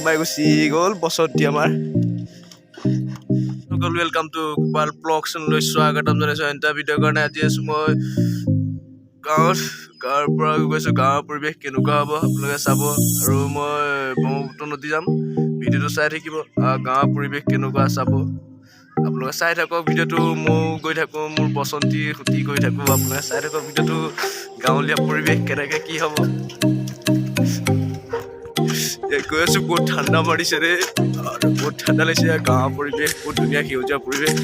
সোমাই গুচি গ'ল বসন্তী আমাৰ। Welcome to Gopal blog চেনেললৈ স্বাগতম জনাইছোঁ। এটা ভিডিঅ'ৰ কাৰণে আজি আছোঁ মই গাঁৱত। গাঁৱৰ পৰা গৈছোঁ। গাঁৱৰ পৰিৱেশ কেনেকুৱা হ'ব আপোনালোকে চাব আৰু মই ব্ৰহ্মপুত্ৰ নদী যাম। ভিডিঅ'টো চাই থাকিব। গাঁৱৰ পৰিৱেশ কেনেকুৱা চাব আপোনালোকে। চাই থাকক ভিডিঅ'টো। ময়ো গৈ থাকোঁ, মোৰ বসন্তী সুতি গৈ থাকোঁ। আপোনালোকে চাই থাকক ভিডিঅ'টো। গাঁৱলীয়া পৰিৱেশ কেনেকৈ কি হ'ব। গৈ আছোঁ। বহুত ঠাণ্ডা মাৰিছে ৰে আৰু বহুত ঠাণ্ডা লাগিছে। গাঁৱৰ পৰিৱেশ বহুত ধুনীয়া, সেউজীয়া পৰিৱেশ,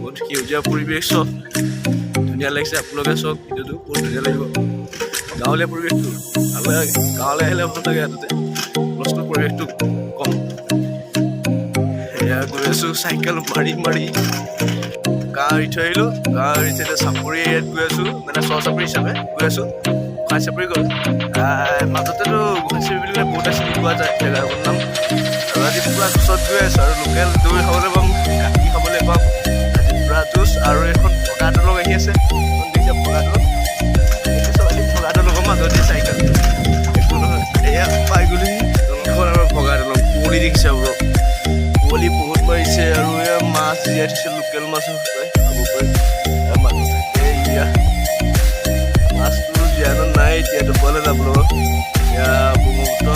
বহুত সেউজীয়া পৰিৱেশ, চব ধুনীয়া লাগিছে। আপোনালোকে চাওক ভিডিঅ'টো, বহুত ধুনীয়া লাগিব। গাঁৱলীয়া পৰিৱেশটো ভাল লাগে। গাঁৱলৈ আহিলে ভাল লাগে। ইয়াতে বস্তু পৰিৱেশটো কম। এয়া গৈ আছোঁ চাইকেল মাৰি মাৰি। গাঁও এৰি থৈ আহিলোঁ। গাঁও এৰি থৈ এতিয়া চাপৰি এৰিয়াত গৈ আছোঁ, মানে চ চাপৰি হিচাপে গৈ আছোঁ। গোসাঁই চাপৰি গ'ল মাজতেতো। গোসাঁই চাপৰি বুলি ক'লে বহুতে চিনি পোৱা যায় জেগাখনৰ নাম। আৰু আজি পূৰা জুচত গৈ আছোঁ আৰু লোকেল দৈ খাবলৈ পাম, গাখীৰ খাবলৈ পাম আজি পূৰা জুচ। আৰু এইখন ভগা দলং আহি আছে। এইখন দেখিছে, ভগা দলং। এইটো চব আজি ভগা দলঙৰ মাজতে চাইকেল, একো নহয়। এয়া পাই গ'লোহি দলংখন আৰু ভগা দলং। কুঁৱলী দেখিছে আপোনালোক, কুঁৱলী বহুত মাৰিছে। আৰু এয়া মাছ জীয়াই থৈছে, লোকেল মাছো পায়, খাব পাৰি। এয়া মানুহ থাকে। এয়া মাছটো জীয়ানো নাই এতিয়া দুপৰলৈ যাব। এয়া ব্ৰহ্মপুত্ৰ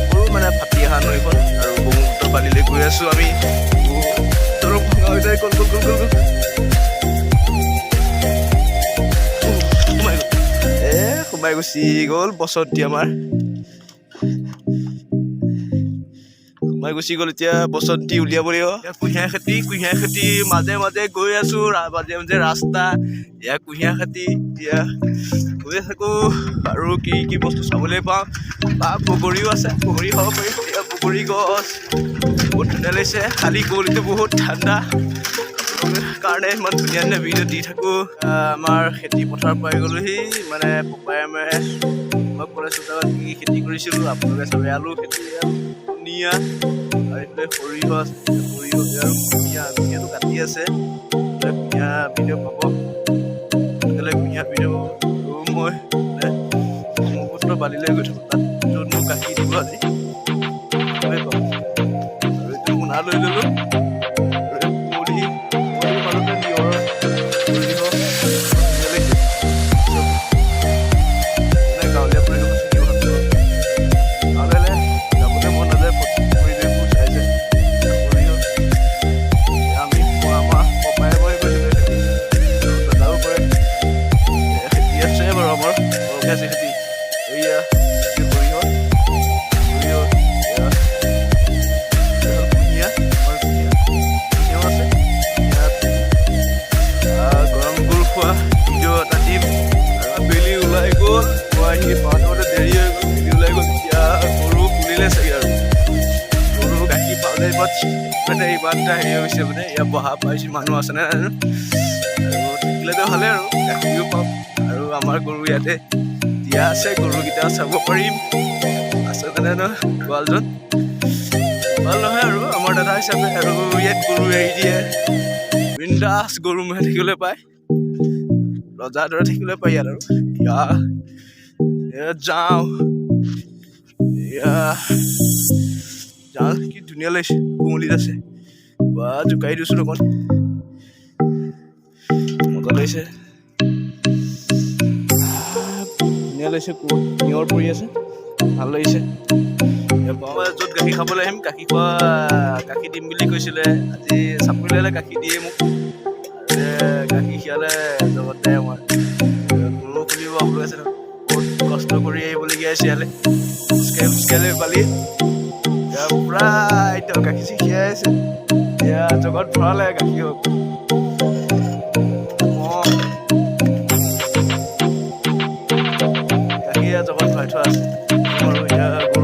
সৰু মানে ফাটি অহা নৈখন আৰু ব্ৰহ্মপুত্ৰ বালিলৈ গৈ আছোঁ আমি। দলং ভঙা হৈ যায়। গ'ল গ'ল গ'ল গ'ল গ'ল, সোমাই গ'ল। এ সোমাই গুচি গ'ল বসন্তী আমাৰ, সোমাই গুচি গ'ল। এতিয়া বসন্তী উলিয়াব লাগিব। এয়া কুঁহিয়াৰ খেতি, কুঁহিয়াৰ খেতি মাজে মাজে গৈ আছো। মাজে মাজে ৰাস্তা। এয়া কুঁহিয়াৰ খেতি। এতিয়া গৈ থাকো আৰু কি কি বস্তু চাবলৈ পাওঁ বা বগৰীও আছে, বগৰী খাব পাৰিম। এয়া বগৰী গছ, বহুত ধুনীয়া লাগিছে। খালি কুঁৱলীটো বহুত ঠাণ্ডা কাৰণে ইমান ধুনীয়া ধুনীয়া ভিডিঅ' দি থাকোঁ। আমাৰ খেতি পথাৰ পাই গ'লোহি। মানে পপাই মই কলেজ জেগাত কি কি খেতি কৰিছিলোঁ আপোনালোকে চাবে। আলু খেতি ধুনীয়া। আৰু এইফালে সৰিয়হ আছে, সৰিয়হ আৰু কুঁহিয়াৰ। কুঁহিয়াৰটো কাটি আছে। এইফালে কুঁহিয়াৰ ভিডিঅ' পাব সোনকালে, কুঁহিয়াৰ ভিডিঅ' পাব। আৰু মই মানে ব্ৰহ্মপুত্ৰ বালিলৈ গৈ থাকোঁ, তাত য'ত মোক গাখীৰ দিব আজি চবেই পাব। আৰু এইটো মোনা লৈ ল'লোঁ। আৰু এই কুঁৱলী, কুঁৱলীৰ মাজতে নিয়ৰৰ সৰিয়হ ধুনীয়া লাগিছে চব। মানে গাঁৱলীয়া পৰিৱেশত থাকি ভাল পাওঁ। গাঁৱলৈ আহিলে যাবলৈ মন নাযায়, পৰিৱেশবোৰ চাই চাই। সৰিয়হ আমি আমাৰ পপাই মই গৈছিলোঁ খেতি আৰু দাদাও কৰে। খেতি আছে বাৰু, আমাৰ সৰহকৈ আছে খেতি। এয়া এই সৰিয়হ, সৰিয়হ। এয়া এয়া হ'ল কুঁহিয়াৰ, আমাৰ কুঁহিয়াৰ, কুঁহিয়াৰো আছে ইয়াত। গৰম গুৰ খোৱা ভিডিঅ' এটা দিম। আৰু বেলি ওলাই গ'ল। মই আহি পাওঁতে পাওঁতে দেৰি হৈ গ'ল। বেলি ওলাই গ'ল। এতিয়া গৰু খুলিলে চাগে আৰু গৰু গাখীৰ পাওঁতে ইমান মানে ইমান এটা হেৰি হৈ গৈছে। মানে ইয়াত বহা পাইছোঁ, মানুহ আছেনে নাই জানো। আৰু থাকিলেতো ভালেই আৰু গাখীৰো পাম। আৰু আমাৰ গৰু ইয়াতে দিয়া আছে, গৰুকেইটা চাব পাৰিম আছে মানে ন। গোৱালজন গোৱাল নহয় আৰু আমাৰ দাদা হিচাপে আৰু ইয়াত গৰু এৰি দিয়ে। বিন্দাছ গৰু মহে থাকিবলৈ পায়, ৰজাৰ দৰে থাকিবলৈ পায় ইয়াত। আৰু ইয়াত যাওঁ, এয়া যাওঁ। কি ধুনীয়া লাগিছে, কুঁৱলীত আছে বা জোকাৰি দিছোঁ অকণ, মজা লাগিছে। ধুনীয়া লাগিছে, নিয়ৰ পৰি আছে, ভাল লাগিছে। মই য'ত গাখীৰ খাবলৈ আহিম, গাখীৰ খোৱা, গাখীৰ দিম বুলি কৈছিলে। আজি চাপৰিলৈ আহিলে গাখীৰ দিয়ে মোক। আৰু গাখীৰ খীৰালে জগত আমাৰ গৰু খুলিব। আপোনালোকে আছে, বহুত কষ্ট কৰি আহিবলগীয়া হৈছে ইয়ালৈ, খোজকাঢ়ি খোজকাঢ়ি পালি। এতিয়া পূৰা একদম গাখীৰ চাখীৰ খীৰাই আছে। এতিয়া জগত ভৰালে গাখীৰ হওক। মহ গাখীৰ জগত ভৰাই থোৱা আছে। আৰু এতিয়া গৰু